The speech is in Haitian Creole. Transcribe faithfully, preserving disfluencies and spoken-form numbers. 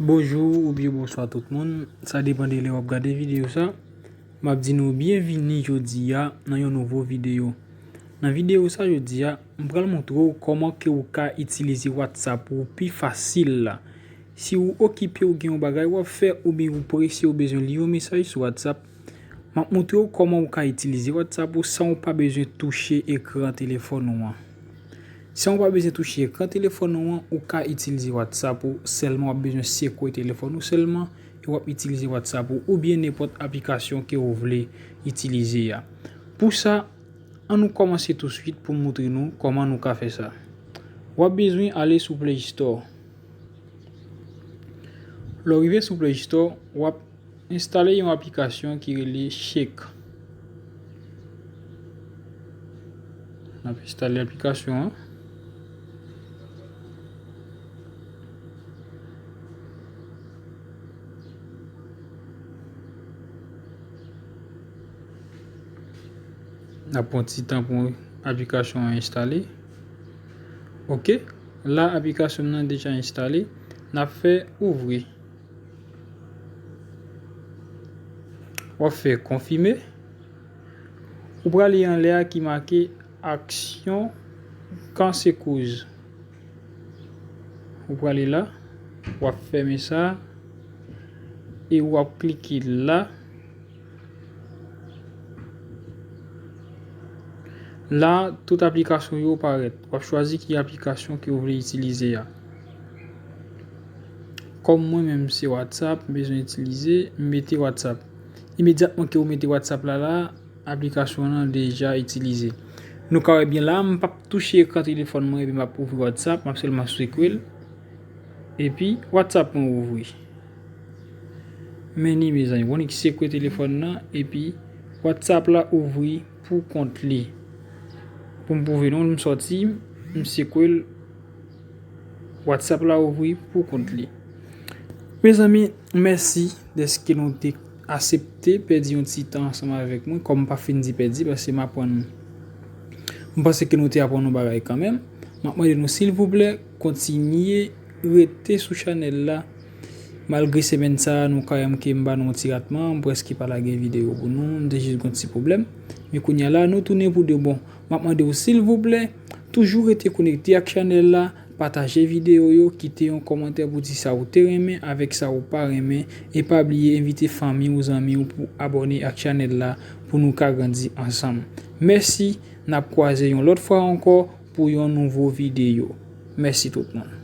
Bonjou oubyen bonswa tout moun, sa depann de lè w ap gade videyo sa. M ap di nou byenvini jodi a nan yon nouvo videyo. Nan videyo sa jodi a, m pral montre w kòman ke ou ka itilize WhatsApp ou pi fasil la. Si ou okipe, ou gen yon bagay w ap fè, oubyen ou prese, ou bezwen li yon mesaj sou WhatsApp, m ap montre w kòman ou ka itilize WhatsApp ou san ou pa bezwen touche ekran telefòn ou an. San ou pa bezwen touche ekran telefòn ou an, ou ka itilize WhatsApp ou sèlman, w ap bezwen sekwe telefòn ou sèlman, e w ap itilize WhatsApp ou oubyen nenpòt aplikasyon ke ou vle itilize a. Pou sa, ann nou kòmanse touswit pou m montre nou kòman nou ka fè sa. W ap bezwen ale sou Play Store. Lè w rive sou Play Store, w ap enstale yon aplikasyon ki rele Shake. N ap enstale aplikasyon an. N ap pran ti tan pou aplikasyon an enstale. Ok, la aplikasyon nan deja enstale. N ap fè ouvri. W ap fè konfime. Ou prale anlè a ki make aksyon kansekouz. Ou prale la, w ap fèmen sa e w ap klike la. La, tout aplikasyon yo parèt. W ap chwazi ki aplikasyon ke w vle itilize a. Kòm mwen menm se WhatsApp m bezwen itilize, m mete WhatsApp. Imedyatman ke w mete WhatsApp la la, aplikasyon an deja itilize. Nou ka wè byen la, m p ap touche ekran telefòn mwen epi m ap ouvri WhatsApp, m ap sèlman sekwe l. Epi WhatsApp mwen ouvri. Men ni mezanmi, w annik sekwe telefòn nan epi WhatsApp la ouvri pou kont li. Pou m pwouve nou, m sòti, m sekwe l, WhatsApp la ouvri pou kont li. Mezanmi, mèsi dèske nou te aksepte pèdi yon ti tan ansanm avèk mwen, kòm m pa fin di pèdi, paske m aprann, m panse ke nou te aprann yon bagay kanmenm. M ap mande nou, silvouplè, kontinye rete sou chanèl la. Malgre semèn sa a, nou ka wè m ke m ba nou yon ti ratman, m prèske pa lage videyo pou nou, m te jis gen yon ti pwoblèm. Men kounye a la, nou tounen pou de bon. M ap mande w, silvouplè, toujou rete konekte ak chanèl la, pataje videyo yo, kite yon kòmantè pou di sa ou te renmen avèk sa ou pa renmen, e pa bliye envite fanmi ou, zanmi ou pou abòne ak chanèl la pou nou ka grandi ansanm. Mèsi, n ap kwaze yon lòt fwa ankò pou yon nouvo videyo. Mèsi tout moun.